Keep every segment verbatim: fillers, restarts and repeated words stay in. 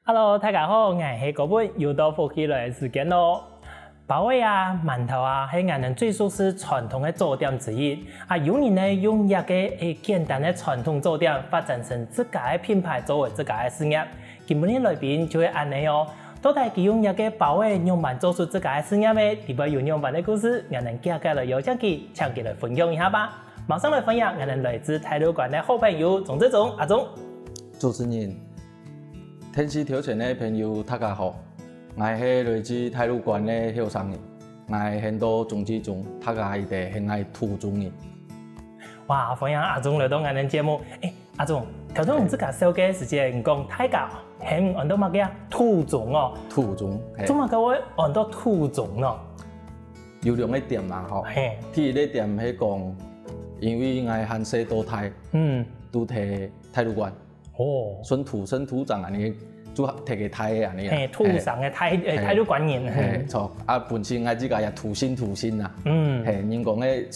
Hello，大家好，𠊎係高文，又到福氣來个時間咯。包仔啊、饅頭啊，係𠊎等最熟事傳統个早點之一。啊，有人呢用這个誒簡單个傳統早點發展成自家个品牌，做為自家个事業。今晡日來賓就係恁仔哦。到底佢用這个包仔仰般做出自家个事業呢？裡背有仰般个故事，𠊎等遽遽來邀請佢，請佢來分享一下吧。馬上來歡迎𠊎等來自大陸館个好朋友鍾志忠，阿忠。主持人， 電視頭前个朋友，大家好！𠊎係來自大陸館个後生人，𠊎喊做鍾志忠，大家一定喊𠊎土忠人。哇，歡迎阿忠來到𠊎等節目。誒，阿忠，頭先你自家紹介个時節，你講大家喊你安到麼个啊？土忠哦。土忠，係。做麼个會安到土忠呢？有兩个點嘛，吼。係。第一个點係講，因為𠊎還細到大，嗯，都在大陸館。 哦，算土生土長恁仔，就大个大个恁仔啊。係，土生个大，誒，大陸館人。係，著。啊，本身𠊎自家也土生土生啊。嗯，係，人講个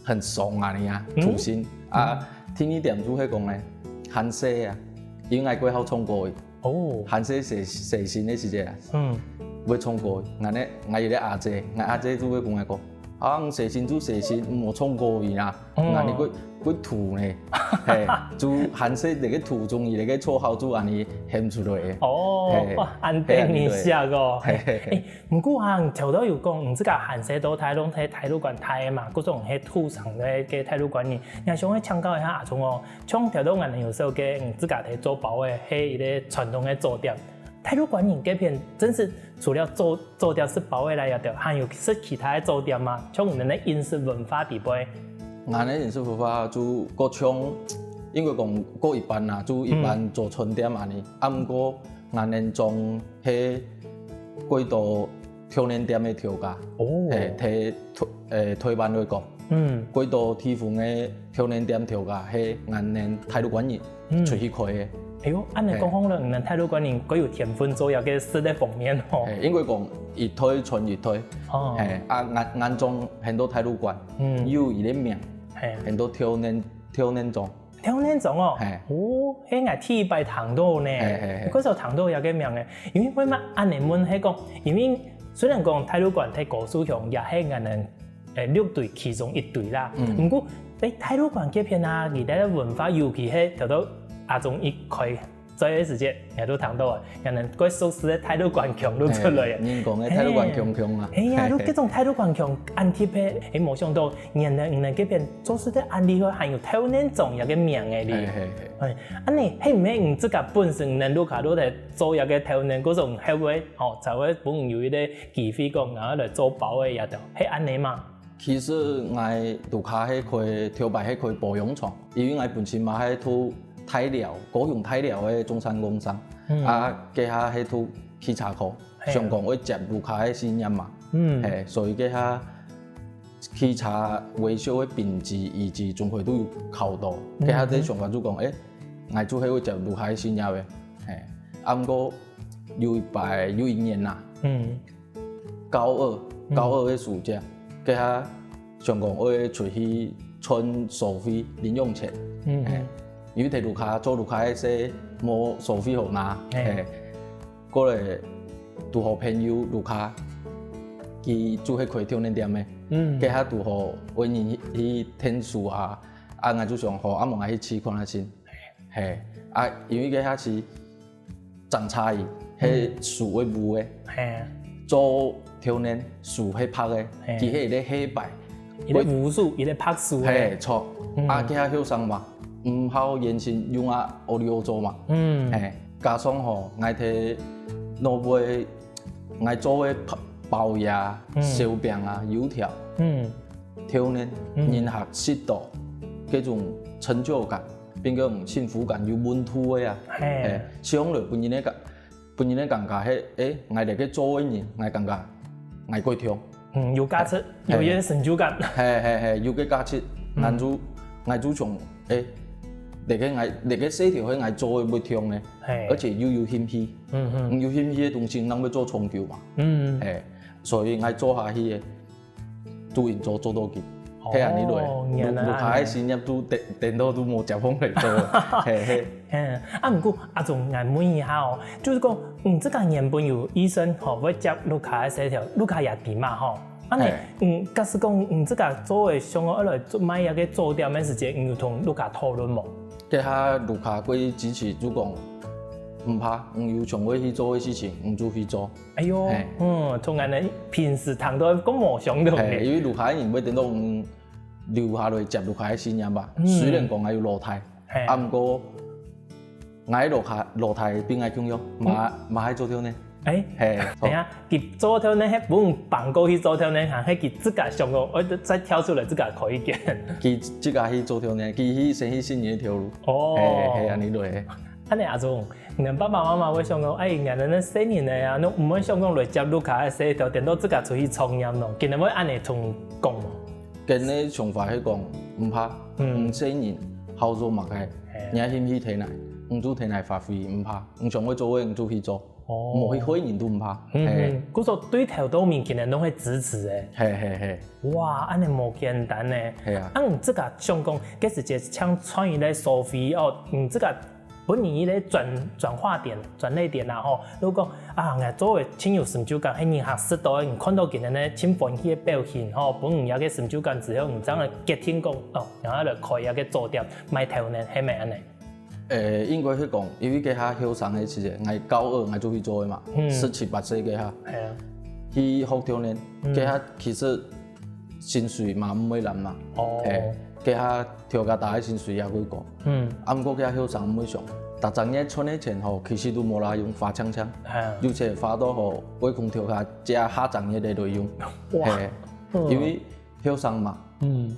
很爽恁仔啊，土生。啊，第二點就係講呢，還細啊，因為𠊎較好唱歌仔。哦，還細細細个時節啊，嗯，會唱歌仔。𠊎呢，𠊎有个阿姊，𠊎阿姊就會講𠊎講，啊，細心就細心，毋好唱歌仔啊。 嗯，恁仔較較土呢，係，就還細該个土忠人該个綽號就恁仔喊出來个。哦，係，哇，恁得人惜哦。係，係，係。誒，毋過啊，頭頭有講，你自家還細到大，攏在大陸館大个嘛，故所係土生个該大陸館人。𠊎想愛請教一下阿忠哦，像頭頭𠊎等有紹介，你自家在做包仔，係一个傳統个早點。大陸館人該片真係除了做 做點食包仔啦，也著，還有食其他个早點嘛，像你等个飲食文化底背。𠊎个飲食文化就較像，應該講較一般啦，就一般早餐店恁仔。啊，毋過𠊎等總係較多豆奶店个頭家，哦，係，在台，誒，台灣來講，嗯，較多地方个豆奶店頭家係𠊎等大陸館人 嗯，出去開个。哎喲，恁仔講好了，你等大陸館人較有天分做這个食个方面吼。係，應該講一代傳一代。哦，係，啊，𠊎，𠊎總喊做大陸館，嗯，有一个名，係，喊做豆奶，豆奶庄。豆奶庄哦，係，哦，係𠊎第一擺聽到呢，係，係，係，該時候聽到這个名个，因為為麼恁仔問係講，因為雖然講大陸館在高樹鄉也係𠊎等 誒，六堆其中一堆啦。嗯，毋過，誒，大陸館該片啊，佢等个文化，尤其係頭頭阿忠一開嘴个時節，𠊎都聽到啊，𠊎等較熟事个大陸館腔都出來啊。係，人講个大陸館腔腔啊。係啊，都該種大陸館腔恁特別，誒，無想到，原來你等該片做事得恁厲害，還有豆奶庄這个名仔哩。係，係，係。誒，恁仔，係毋係你自家本身你等屋下都在做這个豆奶，該種後尾，吼，才會分你有一个 機會講𠊎愛來做包仔這兜，係恁仔嘛？其實𠊎屋下係開，頭擺係開保養廠，因為𠊎本身嘛係讀大寮，高雄大寮个中山工商，嗯，啊，該下係讀汽車科，係啊，想講愛接屋下个事業嘛，嗯，係，所以該下汽車維修个品質以及總會都有考到，嗯，該下个想法就講，誒，𠊎就係愛接屋下个事業个，係，啊，毋過有一擺，有一年啊，嗯， 高二，嗯，高二个暑假，該下想講愛出去賺所費零用錢，嗯，係，因為在屋下做屋下个事無所費好拿，係，係，過來堵好朋友屋下，佢就係開豆奶店个，嗯，該下堵好愛人去𢯭手啊，啊，𠊎就想好，啊，無𠊎去試看下先，係，啊，因為該下係 正差異，係手會舞个。係啊。做豆奶手係白个，係，佢係一个黑白。一个武術，一个白手个。係，著。嗯。啊，該下後生嘛，毋曉現成用啊，奧利奧做嘛。嗯。係，加上吼，𠊎在外背，𠊎做个包，包仔啊，嗯，燒餅啊，油條。嗯。 豆奶，嗯，人客食到，該種成就感，並个幸福感有溫度个啊。係。係，食落分人个感，分人个感覺係，誒，𠊎這个做个人，𠊎感覺𠊎過暢。嗯，有價值，係，有一个成就感。係，係，係，有个價值，嗯，𠊎就，𠊎就想，誒，這个𠊎，這个事業係𠊎做个會暢个，係，而且又有興趣。嗯，嗯。有興趣个東西，人會做長久嘛。嗯。係，所以𠊎做下去个， 都能做，做到佢。係恁仔來，哦，原來恁仔。屋下个事業都顛顛倒都無接放來做，係係。嗯，啊毋過阿忠，𠊎問一下哦，就係講，嗯，這個原本有醫生吼會接屋下个事頭，屋下也知嘛吼。恁仔，嗯，假使講，嗯，這個做个想愛來做賣這個糕點个時節，你有同屋下討論無？該下屋下較支持，就講毋怕，你有想愛去做个事情，你就去做。 哎喲，嗯，從恁仔平時談到講無相同个。係，因為屋下人會顛倒留下來接屋下个事業吧。雖然講𠊎有老弟，啊毋過𠊎老弟老弟比𠊎共樣，嘛嘛係做調呢。哎，係，等下，佢做調呢，係分人放過去做調呢，還係佢自家想講，愛再跳出來自家開一間？佢自家去做調呢，佢去先去信任一條路。哦，係係，恁仔來个。 恁仔阿忠，你爸爸媽媽會想講，哎，𠊎等細人仔啊，你毋會想講來接屋下个事頭，顛倒自家出去創業咯？佢等會恁仔同講無？佢等个想法係講，毋怕，你細人好做麼个，你愛興趣在哪，你就在哪發揮，毋怕，你想愛做个你就去做，無去害人都毋怕。嗯，故所對頭到尾佢等都會支持个。係係係。哇，恁仔無簡單呢。係啊。啊，你自家想講，該時節像賺一個所費哦，你自家 分你一個轉轉化點、轉捩點啊吼。如果講啊，𠊎做个盡有成就感，係人客食到，你看到佢等呢盡歡喜个表情吼，分你有个成就感之後，你正會決定講，哦，然後來開一個糕點賣頭呢，係無恁仔？誒，應該係講，因為該下後生个時節，𠊎高二𠊎就去做个嘛，十七八歲該下，係啊，去學調呢，該下其實 薪水嘛毋會爛嘛。哦，係，該下頭家打个薪水也會高。嗯，啊毋過該下後生毋會想，逐隻月賺个錢吼，其實都無哪用，花淨淨，有錢花到吼，會分頭家借下隻月个來用。哇，係，因為後生嘛，嗯，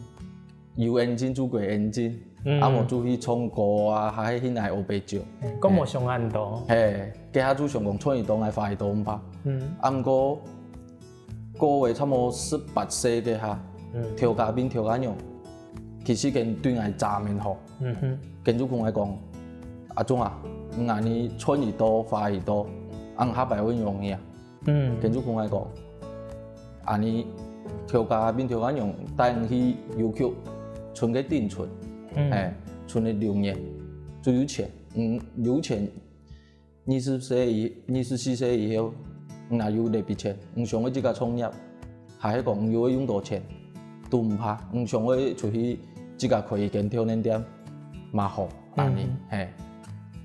有閒錢就過閒錢，啊無就去唱歌啊，還係去哪學白酒。講無想恁多。係，該下就想講賺一多，𠊎花一多毋怕。嗯，啊毋過 過了差毋多十八歲該下，頭家變頭家娘，其實佢對𠊎正面好，佢就同𠊎講，阿忠啊，你恁仔賺一多花一多，恁下擺會仰仔啊？佢就同𠊎講，恁仔頭家變頭家娘帶你去郵局存個定存，係，存個六年，就有錢，嗯，有錢 二十歲以二十四歲以後，你若有這筆錢，你想愛自家創業，還係講你有愛用到錢，都毋怕，你想愛出去自家開一間甜點店，嘛好，恁仔，係，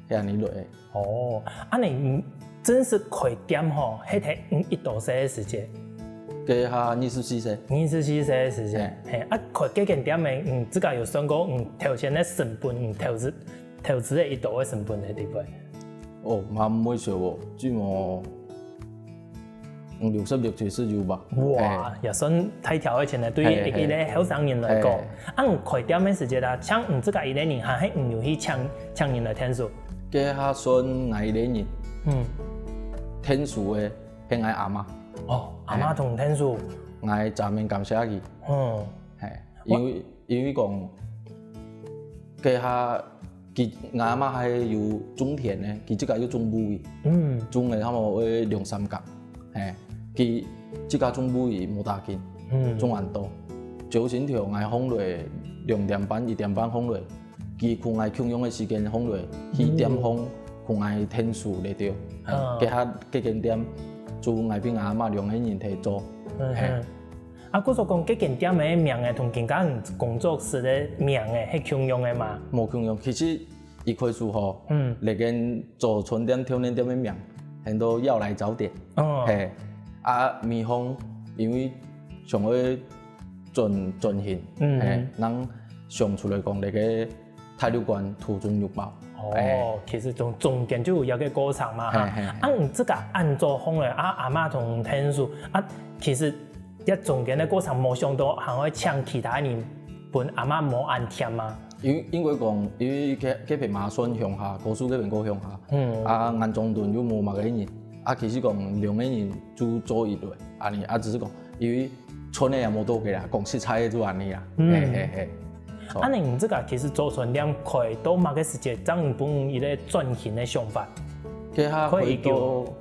係恁仔來个。哦，恁仔正式開店吼，係在你幾多歲个時節？該下二十四歲。二十四歲个時節，係，啊開該間店仔，你自家有算過，你頭先个成本，你投資 投資个幾多个成本在裡背？哦，嘛毋會少哦，起碼五六十、六七十有吧。哇，也算大條个錢了，對於一個後生人來講。啊你開店个時節啊，像你自家一個人，還係你有去請請人來𢯭手？該下算𠊎一個人，嗯，𢯭手个係𠊎阿嬤。哦，阿嬤同𢯭手。𠊎正面感謝佢。嗯，係，因為 因為講，該下佢𠊎阿嬤還有種田呢，佢自家有種鮑魚，種了差毋多會兩三甲，係，佢自家種鮑魚無打緊，種恁多。朝晨頭𠊎䟘來兩點半、一點半䟘來，佢同𠊎共樣个時間䟘來，去店項同𠊎𢯭手這兜。該下該間店就𠊎摎𠊎阿嬤兩個人在做，係。 啊故所講，該間店个名仔同今下工作室个名仔係共樣个嗎？無共樣，其實一開始吼，嗯，這間早餐店、甜點店个名，喊做要來早點，哦，係，啊尾項因為想愛轉轉型，嗯，係，正想出來講這個 大陸館土中肉包。哦，其實中中間就有一個過程嘛哈。啊你自家恁早䟘來，啊阿嬤同𢯭手，啊其實這中間个過程無想到還愛請其他人分阿嬤無恁悿嘛。因因為講，因為該該片嘛算鄉下，高樹該片過鄉下，嗯，啊恁庄頭又無麼个人，啊其實講兩個人就做一隊，恁仔，啊只係講因為 賺个也無多个啦，講實在个就恁仔啦，係係係。恁仔你自家其實早餐店開到麼个時節，正分你一個轉型个想法？該下開到，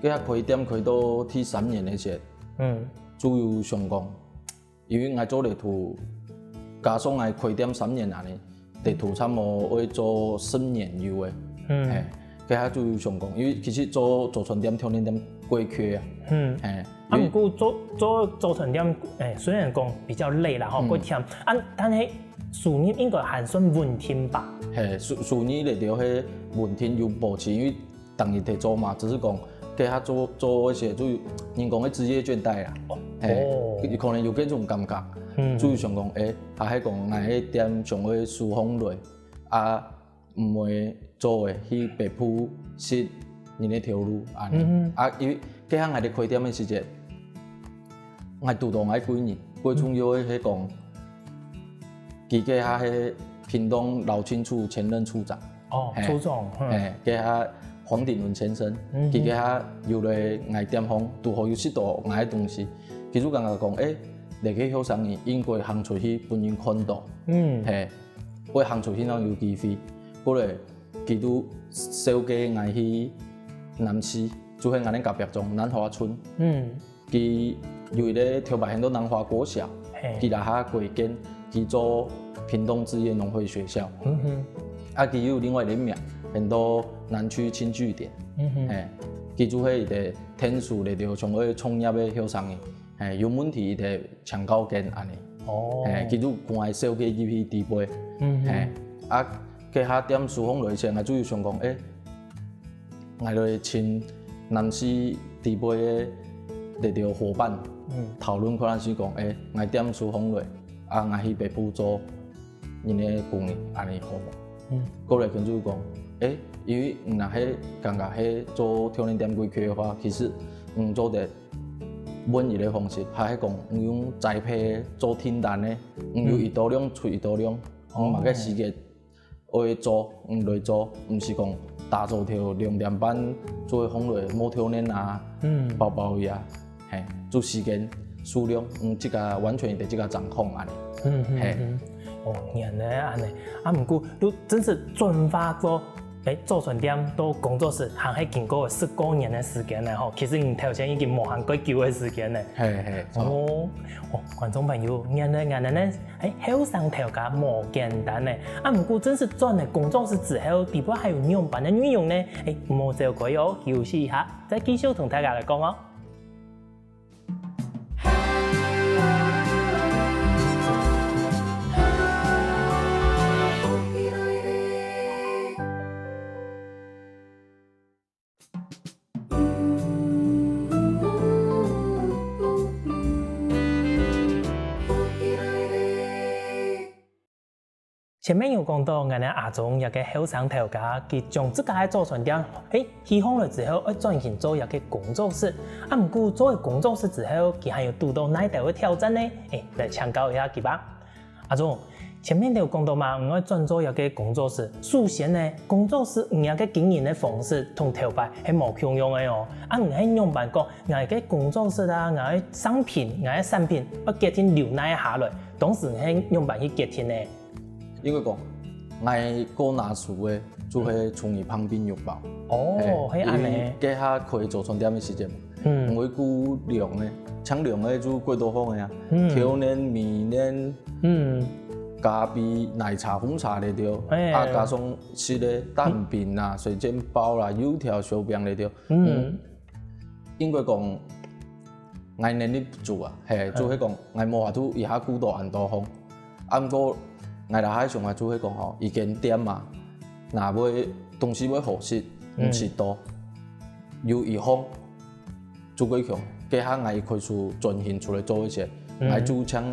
該下開店開到第三年个時，嗯，就有想講，因為𠊎做禮儀，加上𠊎開店三年恁呢，禮儀差毋多愛做十年有誒。嗯。嘿，該下就有想講，因為其實做祖傳店、甜點店過去啊。嗯。嘿，啊，毋過做，做祖傳店，誒，雖然講比較累啦，吼，嗯。過忝，啊，但係收入應該還算穩定吧？嘿，收，收入來講，嘿，穩定有保持，因為當日在做嘛，只是講，該下做，做一些就人講个職業倦怠啊。哦。嘿，哦。可能有這種感覺，嗯。就想講，誒，還係講，𠊎个店想愛收䟘來，啊， 毋會做誒，去北部食人个頭路恁呢。嗯哼。啊，因為該下𠊎兜開店个時節，𠊎堵著𠊎貴人，最重要个係講，佢該下係屏東勞青處前任處長。哦，嘿，處長，嗯。嘿，該下黃鼎倫先生，嗯哼。佢該下有來𠊎店項，堵好有食著𠊎个東西，佢就感覺講，誒，這個後生人應該行出去分人看著。嗯。嘿， 會行出去正有機會。過來，佢就紹介𠊎去南勢，就係𠊎等隔壁庄南華村。嗯。佢有一個頭擺喊做南華國小，嘿。佢這下改建，佢做屏東志業農會學校。嗯哼。啊，佢有另外一個名，喊做南區輕據點。嗯哼。嘿，佢就係一個𢯭手來兜想愛創業个後生人。 嘿，有問題佢兜請教佢恁呢。哦。嘿，佢就共𠊎紹介入去底背。嗯哼。嘿，啊，該下店收䟘來前，𠊎就有想講，誒，𠊎來尋南勢底背个這兜夥伴，嗯。討論看下係講，誒，𠊎店收䟘來，啊，𠊎去北部做人个工人，恁呢好無？嗯。過來佢就講，誒，因為你若係感覺係做甜點店過去个話，其實你做得 換一個方式，還係講用宅配做訂單呢，有幾多量出幾多量，哦。嗯，麼个時間愛做，嗯，來做，毋係講打早頭兩點半做䟘來無條件啊，嗯。包包呀，嘿，做時間、數量，嗯，這個完全在這個掌控恁呢。嗯，嗯，嘿。嗯。哦，原來恁呢。啊，毋過，你真係轉化做 誒，祖傳店到工作室還係經過十過年个時間呢吼，其實你頭先已經無閒幾久个時間呢。嘿，嘿，著。哦，哦，觀眾朋友，原來，原來呢，誒，後生頭家無簡單呢。啊，毋過正式轉了工作室之後，底背還有仰般个內容呢？誒，莫走開哦，休息一下，再繼續同大家來講哦。 前面有講到，𠊎等阿忠這個後生頭家，佢將自家个祖傳店，誒，起䟘來之後，愛轉型做這個工作室。啊，毋過做了工作室之後，佢還有堵到哪兜个挑戰呢？誒，來請教一下佢吧。阿忠，前面都有講到嘛，你愛轉做這個工作室。首先呢，工作室你這個經營个方式同頭擺係無共樣个哦。啊，你係仰般講，𠊎个工作室啊，𠊎个商品，𠊎个產品，愛決定留哪下來，當時你係仰般去決定呢？ 因為講，𠊎過拿手个，就係蔥油芳餅肉包。哦，嘿，係恁呢。因為該下開早餐店个時間嘛，嗯。𠊎顧涼个，像涼个就幾多項个啊，嗯。甜點、米粉，嗯。咖啡、奶茶、紅茶个對，哎。啊，加上食个蛋餅啦、水煎包啦、油條、燒餅个對，嗯。嗯。 應該講，𠊎能力不足啊，嘿，嗯。就係講，𠊎無法度一下顧到恁多項。啊，毋過，𠊎這下想法就係講吼，一間店嘛，若會東西會好食，嗯。毋食多，有一項，就過強。該下𠊎一開始轉型出來做一些，嗯。𠊎就像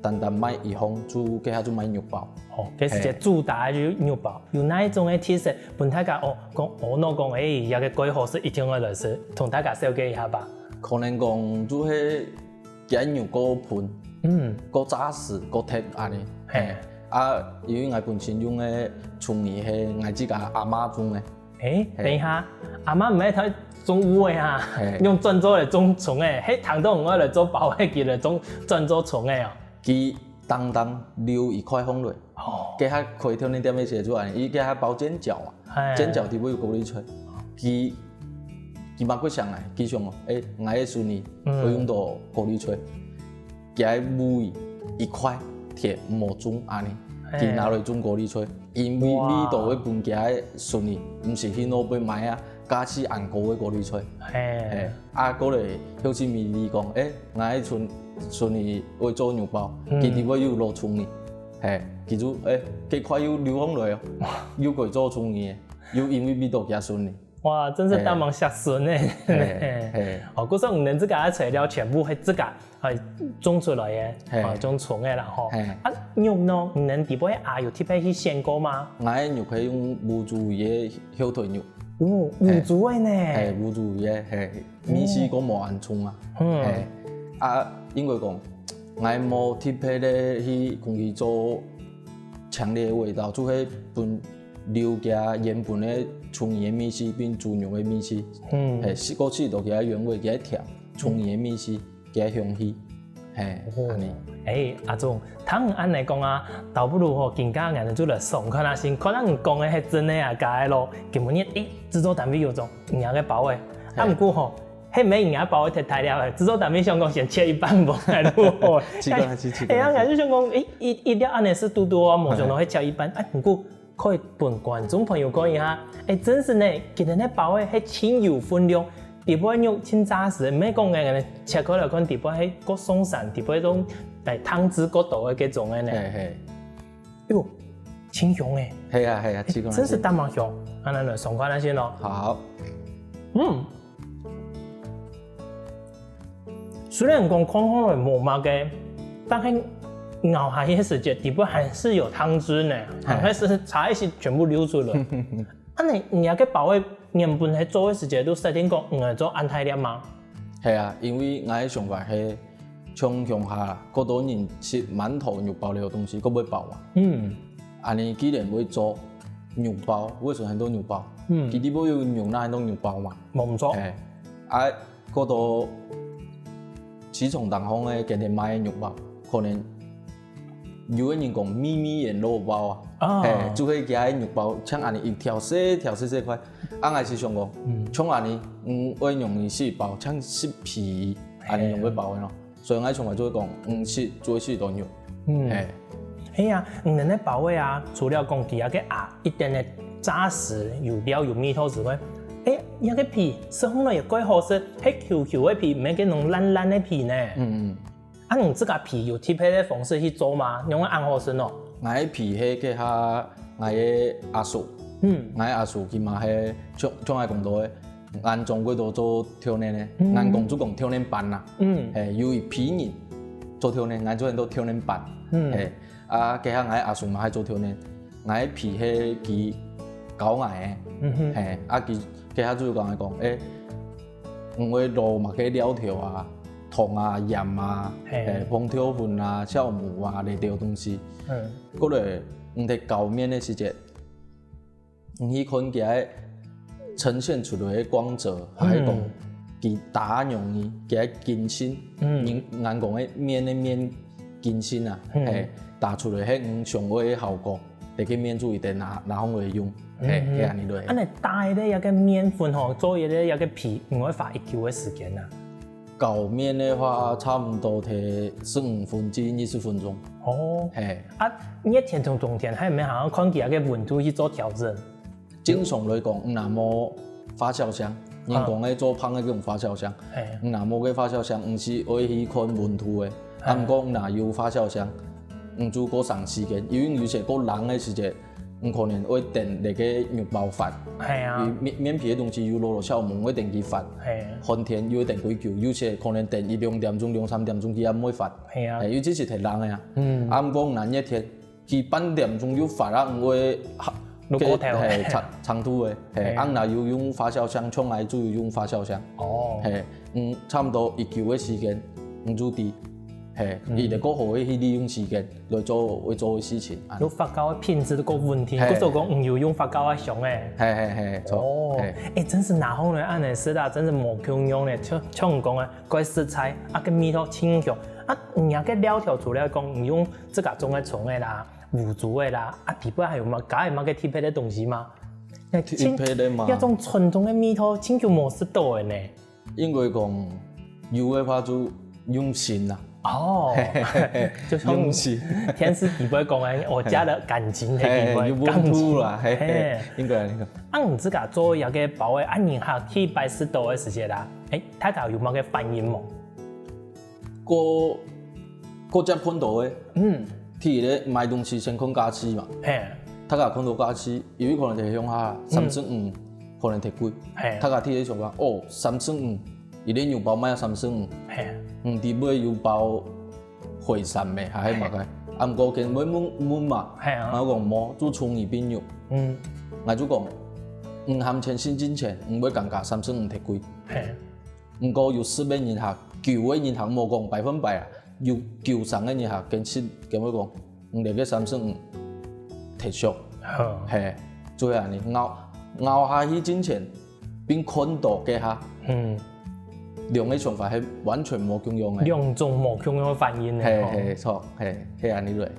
單單賣一項，就該下就賣肉包。哦，該時節主打个就肉包，有哪一種个特色，分大家哦，講，哦，𠊎講，誒，這個蓋好食，一定愛來食，同大家紹介一下吧。可能講就係雞肉過噴，嗯。過紮實，過甜恁呢。嘿。嘿，啊，因為𠊎本身用个蔥油係𠊎自家阿嬤種个， 誒，嘿。等一下，阿嬤毋係在種芋仔啊，嘿。用轉做來種蔥仔，係聽到毋愛來做包仔，佢來種，轉做蔥仔哦。佢當當留一塊䟘來，哦。該下開甜點店个時節，佢該下包煎餃啊，嘿。煎餃底背有高麗菜，佢，佢嘛過想來，佢想哦，誒，𠊎个孫女，嗯。會用到高麗菜。佢个尾一塊鐵毋好種恁呢，佢拿來種高麗菜，因為味道會分佢个順利，毋使去外背買啊，價錢恁高个高麗菜。係，啊，過來後生妹講，欸，𠊎个孫孫女會做肉包，佢裡背有落蔥泥，係，佢就欸，該塊又留下來哦，又可以做蔥泥，又因為味道較順利。 哇，真是當忙惜孫呢。哦，故所你等自家个材料全部係自家係種出來个，哦，種蔥个啦吼。啊，肉呢，你等底背啊有特別去選過嗎？ 𠊎个肉係用烏豬个後腿肉。哦，烏豬个呢？係，烏豬个，係，味緒較無恁重啊。係，啊，應該講，𠊎無特別个去講佢做強烈个味道，就係分 留佢原本个蔥泥个味緒，變豬肉个味緒。嗯，係，試過試到佢个原味，佢个甜，蔥泥个味緒，佢个香氣。係，恁呢。欸，阿忠，聽你恁呢講啊，倒不如吼，今下𠊎等就來嚐看啊先，看你講个係真个啊假个咯。今晡日，欸，製作單位有做，你个包仔，啊毋過吼，係毋係你个包仔忒大粒了，製作單位想講先切一半分𠊎就好。試看啊，試看啊。係啊，𠊎就想講，欸，一一粒恁呢係堵堵啊，無想到會切一半，啊毋過 可以分觀眾朋友看一下。欸，真實呢，今晡日个包仔係盡有分量，底背肉盡紮實，毋係講𠊎等切開來看底背係較鬆散，底背種欸湯汁較多个該種个呢。係係。喲，盡香欸。係啊係啊，試看啊。真是當蠻香，恁呢來嚐看啊先咯。好。嗯。 雖然講看起來無麼个，但係咬下去个時節，底背還係有湯汁呢，還係差一息全部流出來。恁呢，你个包仔原本係做个時節，就設定講，嗯，做恁大粒嗎？係啊，因為𠊎个想法係像鄉下啦，較多人食饅頭、肉包這个東西，較會飽嘛。嗯。恁呢既然會做肉包，為什麼很多肉包？嗯。佢底背有肉，哪很多肉包嘛？無毋著。係。 啊，較多市場當中个今日賣个肉包，可能有个人講秘密醃肉包啊，係，就係佢个肉包像恁呢一條細條細細塊，啊，𠊎係想講，像恁呢，嗯，會容易食飽，像食皮，恁呢容易飽个咯。所以𠊎從來就會講，嗯，食，就會食到肉，係。 係啊，你等个包仔啊，除了講佢个啊一定个紮實有料有味道之外，欸，這个皮食起來也蓋好食，係Q Q个皮，毋係該種爛爛个皮呢。嗯嗯。啊，你自家皮有特別个方式去做嗎？仰會恁好食哦？ 𠊎个皮係該下𠊎个阿叔，嗯，𠊎个阿叔佢嘛係像像𠊎講到个，恁樣過多做豆奶个，恁講就講豆奶粄啦，嗯，係，有一批人做豆奶，𠊎做很多豆奶粄，嗯，係，啊，該下𠊎个阿叔嘛係做豆奶，𠊎个皮係佢教𠊎个，嗯哼，係，啊，佢該下就講來講，欸， 毋會落麼个料條啊，糖啊、鹽啊、紅豆粉啊、酵母啊這兜東西。過來毋得搞麵个時節，你去看佢个呈現出來个光澤，還係講佢打樣呢，佢个筋性，人人講个麵个麵筋性啊，係打出來係你想愛个效果。 這个麵就一定拿拿放來用，係，係恁樣來。恁樣打一个這个麵粉吼，做一个這个皮，毋會花幾久个時間啊？搞麵个話，差毋多得十五分至二十分鐘。哦，係。啊，熱天同冬天，還有無好像看佢个溫度去做調整？ 正常來講，你若無發酵箱，人講个做粄个該種發酵箱，你若無个發酵箱，毋係愛去看溫度个。啊，毋過你若有發酵箱，你就較省時間，因為有時較冷个時節，你可能愛等該个肉包發。係啊。麵麵皮个東西有落落酵母，愛等佢發。係。寒天又愛等幾久，有時可能等一兩點鐘、兩三點鐘佢也毋會發。係啊。尤其係忒冷个啊。嗯。啊，毋過你若熱天， 佢半點鐘又發啊，毋會，滷過頭。係，長長度个，係，恁樣有用發酵箱，像𠊎就有用發酵箱。哦。係，嗯，差毋多一久个時間，你就知，係，你得較好个去利用時間來做愛做个事情。有發酵个品質个問題，故所講，嗯，有用發酵个箱个。係係係，著。哦，欸，真係拿好來恁樣食啊，真係無共樣呢。像像你講个，蓋實在，啊，个味道盡香。啊，你个料條除了講，你用自家種个蔥个啦， 烏豬个啦，啊，底背還有麼加麼个特別个東西嗎？特別个嗎？這種傳統个味道，真久無食到个呢。應該講，有个話就用心啦，哦，就像電視底背講个，我家的感情的底背，有溫度啦，感情。嘿，應該恁樣講。啊，你自家做這個包仔，啊，人客去擺食到个時節啦，欸，大家有麼个反應無？過過接看到个，嗯，第一个買東西先看價錢嘛，嘿，大家看到價錢，有一可能係鄉下三十五，可能忒貴，嘿，大家第一个想法，哦，三十五，一个肉包賣三十五，嘿，嗯，底背有包血散个，還係麼个？啊，毋過佢會問問嘛，嘿啊，然後講無，就蔥油冰肉，嗯，𠊎就講，五項錢新進前，毋會感覺三十五忒貴，嘿。 毋過有十个人客，九个人客無講百分百啊，有九成个人客堅持跟𠊎講，你這個三十五忒俗，嘿，就係恁樣，咬咬下去進前，並看到該下，嗯，兩个想法係完全無共樣个，兩種無共樣个反應呢，嘿嘿，著，嘿，係恁樣來。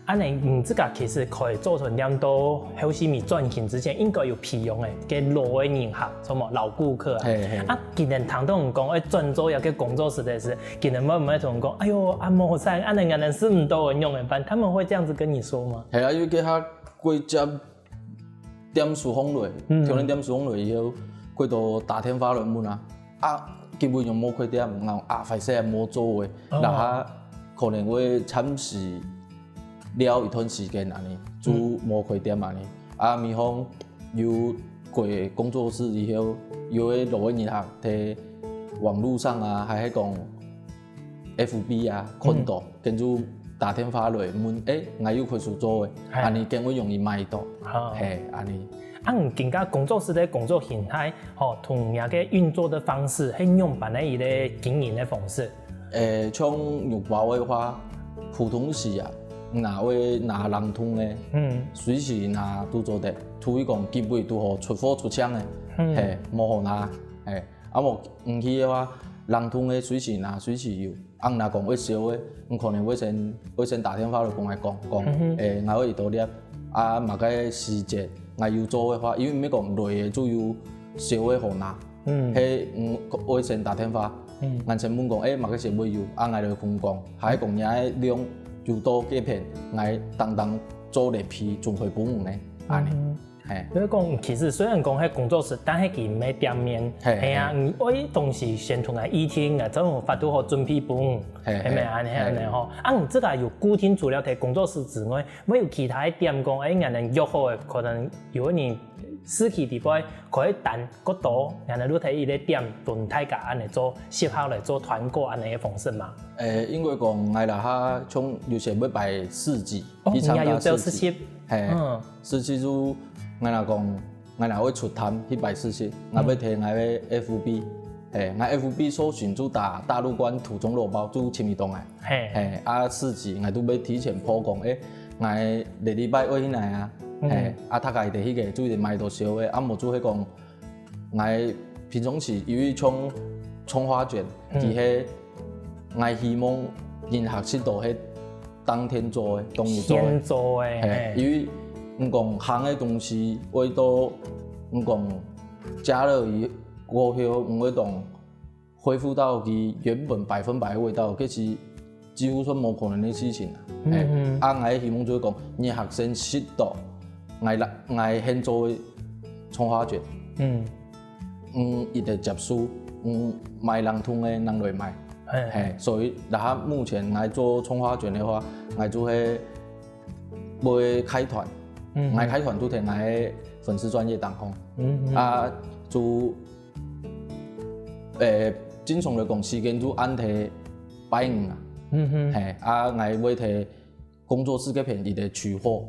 恁樣，你自家其實開早餐店到後續轉型之前，應該有培養个，該老个人客，什麼老顧客啊。嘿嘿。啊，佢等聽到你講愛轉做這個工作室个時，佢等會毋會同你講，哎喲，啊無使，恁樣𠊎等食毋到，仰般辦？他們會這樣子跟你說嗎？係啊，因為該下過接店收䟘來，嗯，挑戰店收䟘來以後，過多打電話來問啊，啊，今晡日有無開店？𠊎講啊，壞勢啊，無做个，哦，然後可能會暫時 尞一段時間恁樣，就無開店恁樣。啊，每逢有過工作室以後，有个老个人客在網路上啊，還係講F B啊，看到，跟住打電話來問，欸，𠊎有開始做个，恁樣更會容易賣到，嘿，恁樣。啊，你今个工作室个工作形態，吼，同你个運作个方式，係仰般个一個經營个方式？ 欸，像肉包个話，普通時啊，若會拿冷凍个，嗯，隨時拿都做得，除非講今晡日堵好出貨出淨个，嗯，嘿，無好拿，嘿，啊無毋去个話，冷凍个隨時拿隨時有。啊若講會燒个，你可能會先會先打電話來同𠊎講，講，欸，𠊎會幾多粒，啊麼个時節，𠊎有做个話，因為毋係講來个就有燒个好拿。 嗯，係，嗯，會先打電話，嗯，𠊎先問講，欸，麼个時節會有，啊，𠊎來同講，還係講若个量有到該片，𠊎當當做來批總會分你呢，恁樣，嘿。所以講，其實雖然講係工作室，但係佢毋係店面，嘿，係啊，嘿，你愛東西先同𠊎預定，𠊎正有法度好準備分你，嘿，係無？嘿，恁樣，嘿，恁樣吼。啊，你自家有固定除了在工作室之外，會有其他个店講，欸，𠊎等約好个，可能有你 市區底背可以等較多，然後就在一個店同大家恁樣做，集合來做團購恁樣个方式嘛。欸，應該講，𠊎這下像有時會擺市集，哦，去參加市集。你也有做市集？嘿，嗯，市集就𠊎若講，𠊎若會出攤去擺市集，𠊎會提𠊎个F B，嘿，𠊎F B搜尋就打大陸關土中肉包就尋得到𠊎。 嘿，嘿，啊，市集，𠊎都會提前po講，欸，𠊎這禮拜會去哪啊？嘿，啊，大家一定去个，就一定買到燒个，啊，無就係講，𠊎平常時因為像蔥花捲，其實𠊎希望人客食到係當天做个，當日做个。現做个，嘿，嘿，因為你講烘个東西，會到你講加熱以過後，毋會當 恢復到佢原本百分百个味道，這是幾乎算無可能个事情啊。嗯，嘿，嗯，啊，𠊎个希望就係講，你學生食到，𠊎來，𠊎現做个蔥花捲，嗯，嗯，佢等接受，嗯，賣冷凍个人來買，嘿，嘿，所以，然後目前𠊎做蔥花捲个話，𠊎就會會開團，嗯，𠊎開團就在𠊎个粉絲專頁當中，嗯，嗯，啊，就 欸，正常來講，時間就安在拜五啊。嗯哼，嘿，啊，𠊎會在工作室該片一直取貨，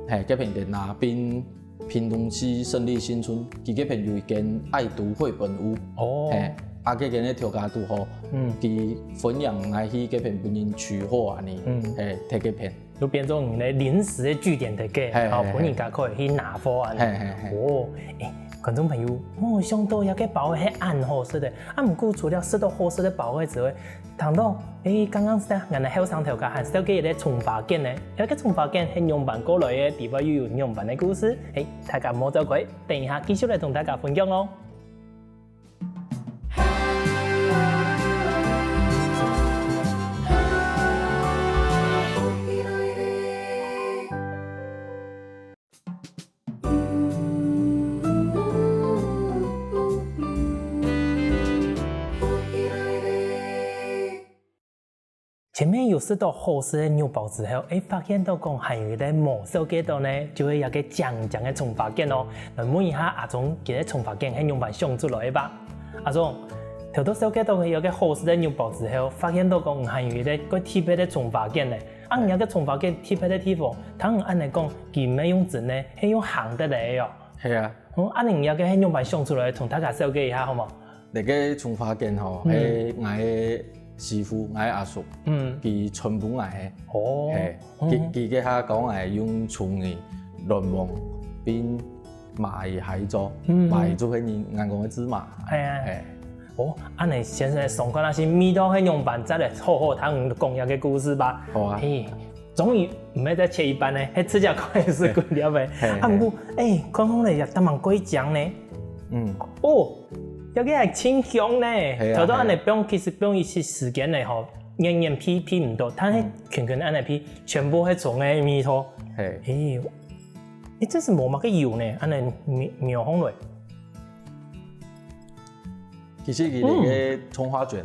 嘿，該片一直拿，並屏東市勝利新村，佢該片有一間愛讀繪本屋，哦，嘿，啊，該間个頭家堵好，嗯，佢分享𠊎去該片分人取貨恁樣，嗯，嘿，在該片。 就變做你个臨時个據點在該，嘿，好，嘿，分人家可以去拿貨恁樣。嘿，嘿，嘿。哦，欸，觀眾朋友，無想到這個包仔係恁好食个。啊，毋過除了食到好食个包仔之外，聽到，欸，剛剛係啊，𠊎等後生頭家還食到該一個蔥花捲呢。這個蔥花捲係仰般過來个？底背又有仰般个故事？欸，大家莫走開，等一下繼續來同大家分享哦。前面有食到好食个肉包之後，欸，發現到講還有一個無紹介到呢，就係這個靚靚个蔥花捲哦。來問一下阿忠，佢个蔥花捲係仰般想出來个吧？阿忠，頭到紹介到有個好食个肉包之後，發現到講還有一個蓋特別个蔥花捲呢。啊，你這個蔥花捲特別个地方，聽你恁樣講，佢毋係用蒸个，係用烘得來个哦。係啊。哦，啊，你這個係仰般想出來，同大家紹介一下好無？ 這個蔥花捲吼，嗯。係𠊎个師傅，𠊎个阿叔，嗯。佢傳分𠊎个。哦。係，嗯。佢，佢該下教𠊎用蔥仁、卵黃，並麻仁下去做，嗯。麻仁就係你，𠊎講个芝麻。係啊。係。哦，恁樣先生，上課那些味道係仰般，再來好好聽你講這個故事吧。好啊。嘿， 終於毋係再切一半呢，係直接開始滾了咩？嘿，啊，毋過，欸，看看咧，也當蠻過癮呢。嗯。哦，這個還真香呢。係啊，頭到恁樣放，其實放一息時間呢吼，軟軟皮皮毋多，但係嗯。捲捲恁樣皮，全部係蔥个味道。係。欸，欸，這係無麼个油呢，恁樣扭，扭紅了。 其實佢這個蔥花捲，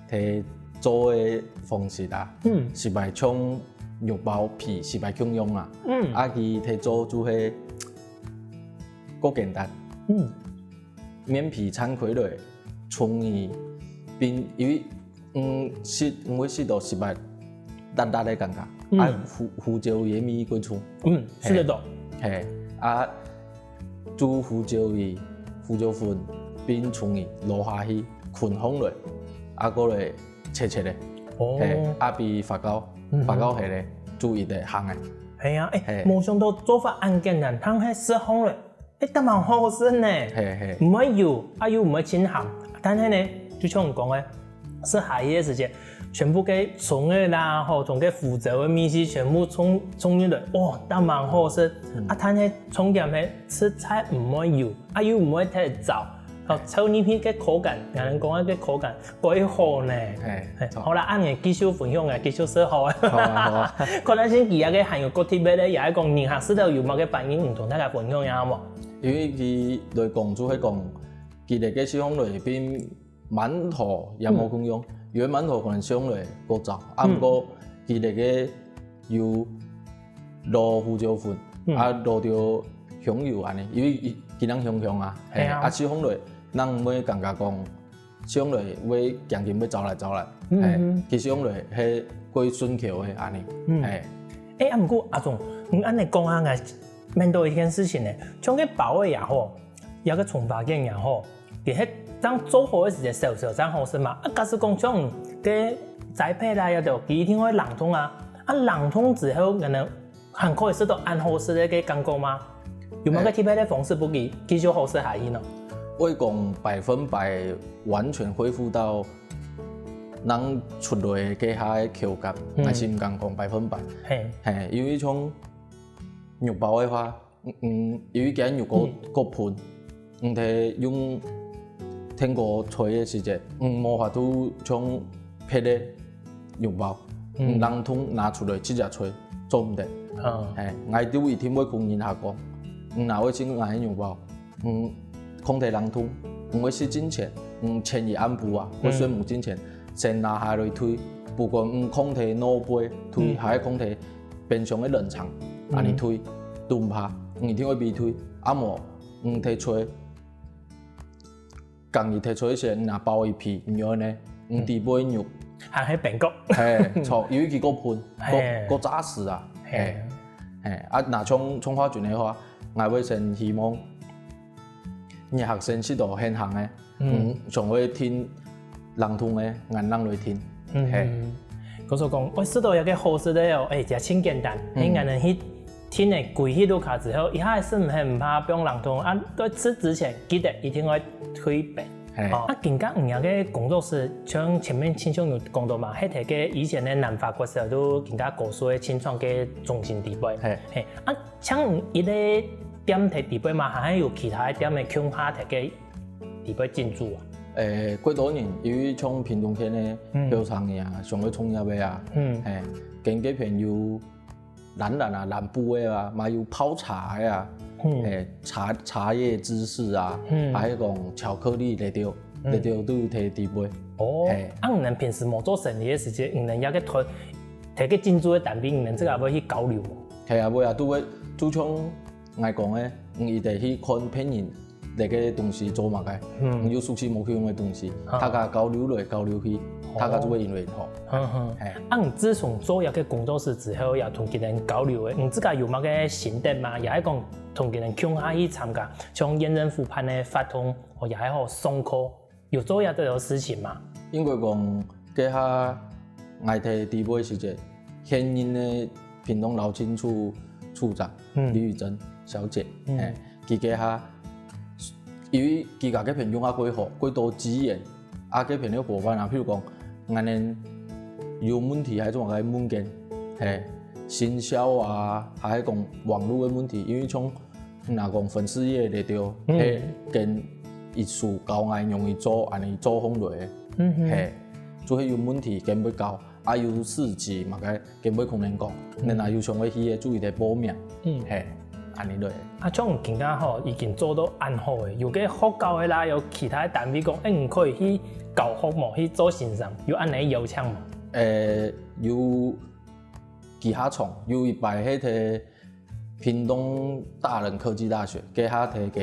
佢做个方式啊，嗯。係無像肉包皮，係無共樣啊。嗯。啊，佢，佢做就係較簡單。嗯。面皮拆開來，蔥仁，並，因為，嗯，食，毋會食到係無辣辣个感覺，嗯。啊，胡，胡椒味个味較重。嗯，係个。係，啊， 就胡椒油、胡椒粉，並蔥仁落下去，捆好來，啊，過來切切仔。哦。係，啊，分發酵，嗯哼。發酵忒咧，就一直烘个。係啊，欸，係。無想到做法恁簡單，但係食好咧，欸，當蠻好食呢。係，係。毋會油，啊，又毋會盡鹹，但係呢，就像你講个， 食下去个時節，全部个蔥仔啦，吼，同个胡椒个味緒全部衝，衝入來，哇，當蠻好食。嗯。啊，但係重點係食起來毋會油，啊，又毋會忒燥。哦，炒入去个口感，𠊎等講个口感，蓋好呢。係，係，著。好啦，恁樣繼續分享啊，繼續食好啊。好啊，好啊。可能先其他个還有較特別个，也係講人客食到有麼个反應，毋同大家分享一下好無？因為佢來講，就係講，佢這個食起來並 饅頭也無共樣，嗯。有个饅頭可能食起來較燥，啊，嗯。毋過佢這個有落胡椒粉，嗯。啊，落著香油恁呢，因為佢，佢正香香啊，係啊。係，啊，食起來人毋會感覺講，食起來會驚驚會燥辣燥辣，嗯，係，嗯。佢食起來係較順口个恁呢，嗯。係。欸，啊，毋過阿忠，你恁呢講啊，𠊎想到一件事情呢，像該包仔也好， 這個蔥花捲也好，佢係正做好个時節燒燒正好食嘛。啊，假使講像該齋配啦，這兜佢一定會冷凍啊。啊，冷凍之後，可能還可以食到恁好食个感覺嗎？有麼个特別个方式分佢繼續好食下去呢？會講百分百完全恢復到當初來个該下个口感，嗯。𠊎係毋敢講百分百。係。係，因為像肉包个話， 嗯，因為佢肉較，嗯。較賁，你係用電鍋炊个時節，嗯，無法度像別个肉包，嗯。嗯，冷凍拿出來直接炊，做毋得。嗯。係，𠊎就一定會同人客講，你若愛食𠊎个肉包，嗯，囥在冷凍，你愛食進前，嗯，前一暗晡啊，嗯。愛睡目進前，先拿下來炊，毋管你囥在哪位炊，嗯。還係囥在 冰箱个冷藏，嗯。恁呢炊，都毋怕，你一定會分佢炊。啊無，你忒炊，當你忒炊時，你若包一皮，你愛呢，你底背肉。還係冰角。係，著，因為佢較賁，較，係。較紮實啊。係。係，係，啊，若像蔥花捲个話，𠊎會先希望 你學生食到現行个，嗯。嗯，上會訂冷凍个，𠊎等來訂。嗯，係。嗯。故所講，愛食到一個好食个哦，欸，也真簡單。嗯。你可能去訂个歸去到卡之後，一下係毋係毋怕放冷凍啊？在食之前，記得一定愛退冰。係。哦，啊，今下你个工作室，像前面親像有講到嘛，係在該以前个南法國小都今下高樹个青創个中心底背。係。係，啊， 像一個店在底背嘛，還有其他个店个共下在該底背進駐啊？欸，較多人，因為像屏東縣个，嗯。後生人啊，想愛創業个啊，嗯。係，跟該片有藍藍啊、藍布个啊，嘛有泡茶个啊，嗯。係，茶，茶葉芝士啊，嗯。還有講巧克力个對。嗯。這兜都有提地位。哦，嘿。啊，你等平時無做生理个時節，你等也去推，提个進駐个單位，你等自家會去交流無？係啊，會啊，都會，就像𠊎講个，你一定去看別人 這个東西做麼个，嗯。你有熟悉無去用个東西，啊。大家交流來交流去，哦。大家就會越來越好。嗯哼。嘿。啊，你自從做這个工作室之後，也同佢等交流个，你自家有麼个心得嗎？也係講同佢等共下去參加，像燕仁湖畔个活動，哦，也係好上課，有做這个事情嗎？應該講，這下𠊎提地位時節，現任个屏東勞動處處長，嗯。李玉珍小姐，嗯。嘿， 佢該下，因為佢家該片用啊過好，過多資源，啊該片个伙伴啊，譬如講，𠊎等有問題還係做麼个問佢，嘿，行銷啊，還係講網路个問題，因為像，若講粉絲頁个對，嗯。嘿，佢一手教𠊎容易做，恁樣做好來个，嗯哼。嘿，就係有問題佢會教。 啊有市集嘛，該佢會同人講，嗯。你若有想愛去个，注意个報名。嗯。嘿，恁樣來。啊，像你今下吼，已經做到恁好个，有个學校个啦，有其他个單位講，欸，你可以去教學無？去做先生，有恁樣个邀請無？呃，有幾下場，有一擺該个 屏東大人科技大學，該下提个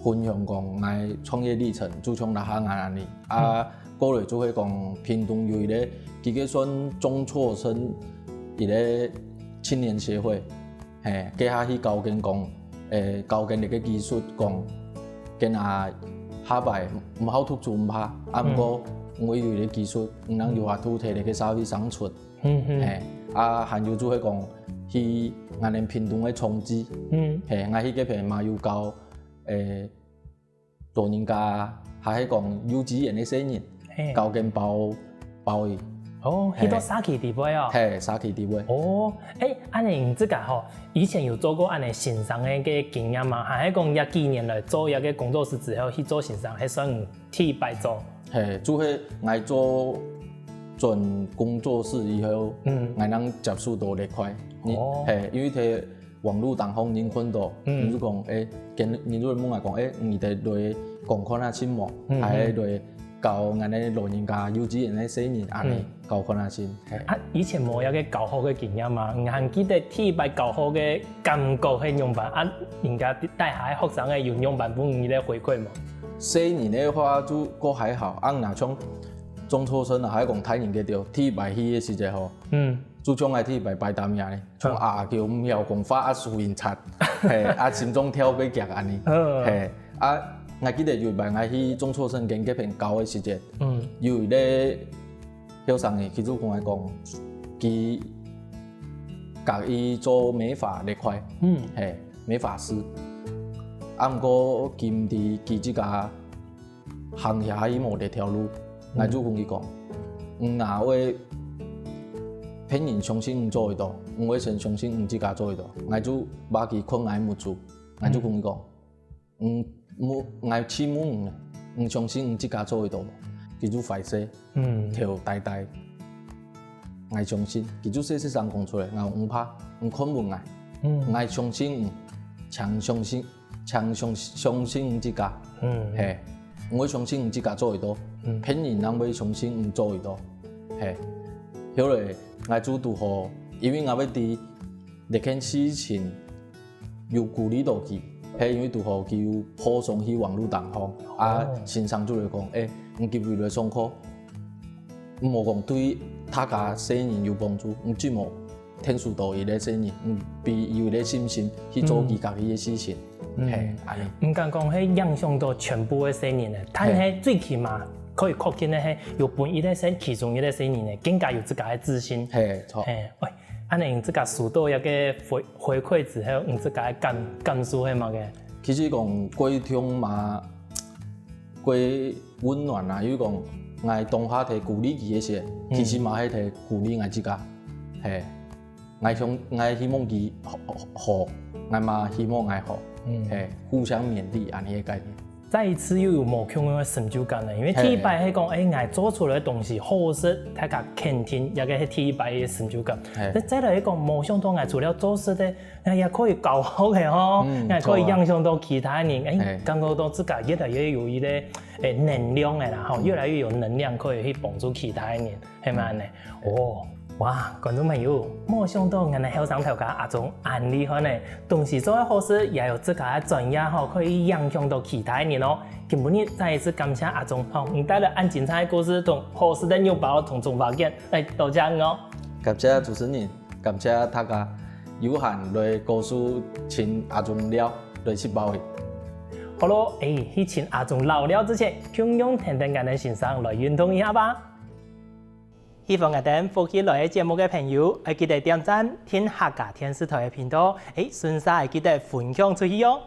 分享講𠊎創業歷程，就像這下𠊎恁樣。啊，嗯。過來就係講屏東有一個，佢个算中輟生一個青年協會，嘿，該下去教佢講，欸，教佢這個技術講，佢啊下擺毋好讀書毋怕，啊，嗯。毋過𠊎有一個技術，毋能有法度提這個社會生存。 嗯哼。嘿，啊，還有就係講，去𠊎等屏東个長治，嗯。嘿，𠊎去該片嘛有教，欸，老人家，還係講幼稚園个細人，嘿。教佢包，包仔。哦，嘿。去到社區裡背哦。嘿，社區裡背。哦，欸，恁樣你自家吼，以前有做過恁樣先生个經驗嗎？還係講這幾年來做這個工作室之後去做先生，還算 第一擺做。嘿，就係𠊎做轉工作室以後，嗯。𠊎正接觸到這塊。你，哦。嘿，因為在網路當中人看到，嗯。你就講，欸，跟，人就會問𠊎講，欸，你得來講看下親無，嗯，還係來教𠊎个老人家、幼稚園个細人，恁樣，嗯。教看下親。嘿。啊，以前無這個教學个經驗嘛，你還記得第一擺教學个感覺係仰般？啊，人家底下个學生个有仰般分你个回饋無？ 細人个話就過還好，啊，若像中輟生啊，還講大人个對，第一擺去个時節吼，嗯。就像𠊎第一擺擺擔仔呢，像啊，叫毋曉講話啊，輸人賊，嘿，啊，心臟跳會遽恁樣，嗯。嘿，啊，𠊎記得有一擺𠊎去中輟生間該片教个時節，嗯。有一個學生呢，佢就同𠊎講，佢家己做美髮這塊，嗯。嘿， 美髮師。啊，毋過佢毋知佢自家行下去無這條路，嗯。𠊎就同佢講，你若愛別人相信你做得到，你愛先相信你自家做得到。𠊎就把佢困𠊎目珠，𠊎就同佢講，嗯。嗯，𠊎，𠊎試問你，你相信你自家做得到無？佢就壞勢。 嗯。頭低低。𠊎相信，佢就細細聲講出來，𠊎講毋怕，你看分𠊎。嗯。𠊎相信你，請相信，請相，相信你自家。嗯。嘿，你愛相信你自家做得到，嗯。別人正會相信你做得到。嘿，後來𠊎就拄好，因為𠊎會知這件事情 有鼓勵到佢，係因為拄好佢有po上去網路當中，啊，哦。先生就來講，欸，你今日來上課，毋好講對大家細人有幫助，你只無𢯭手到一個細人，你分佢有一個信心去做佢家己个事情，嗯。嘿，恁樣。毋敢講係影響到全部个細人呢，但係最起碼可以確定个係有分一個細，其中一個細人呢，更加有自家个自信。嘿，著。嘿，喂， 恁樣你自家收到這個回，回饋之後，你自家个感，感受係麼个？其實講過痛嘛，過溫暖啊，因為講𠊎當下在鼓勵佢个時，嗯。其實嘛係在鼓勵𠊎自家，嘿，𠊎想，𠊎希望佢好，好，𠊎嘛希望𠊎好，嗯。嘿，互相勉勵恁樣个概念。再一次又有無共樣个成就感呢。因為第一擺係講，欸，𠊎做出來个東西好食，大家肯定，這个係第一擺个成就感。但再來係講，無想到𠊎除了做食个，𠊎也可以教學个吼，𠊎可以影響到其他人，欸，感覺到自家越來越有一个，欸，能量个啦吼，越來越有能量可以去幫助其他人。 係無恁呢？哦，哇，觀眾朋友，無想到𠊎等後生頭家阿忠恁厲害呢！東西做得好食，也有自家个專業吼，可以影響到其他人哦。今晡日再一次感謝阿忠吼，你帶了恁精彩个故事同好食个肉包同蔥花捲，來多謝你哦。感謝主持人，感謝大家有閒來高樹請阿忠尞，來食飽去。好咯，欸，去請阿忠尞尞之前，共樣跈等𠊎等先生來運動一下吧。 喜歡𠊎等福氣來了節目个朋友，愛記得點讚、訂客家電視台个頻道，欸，順續愛記得分享出去哦。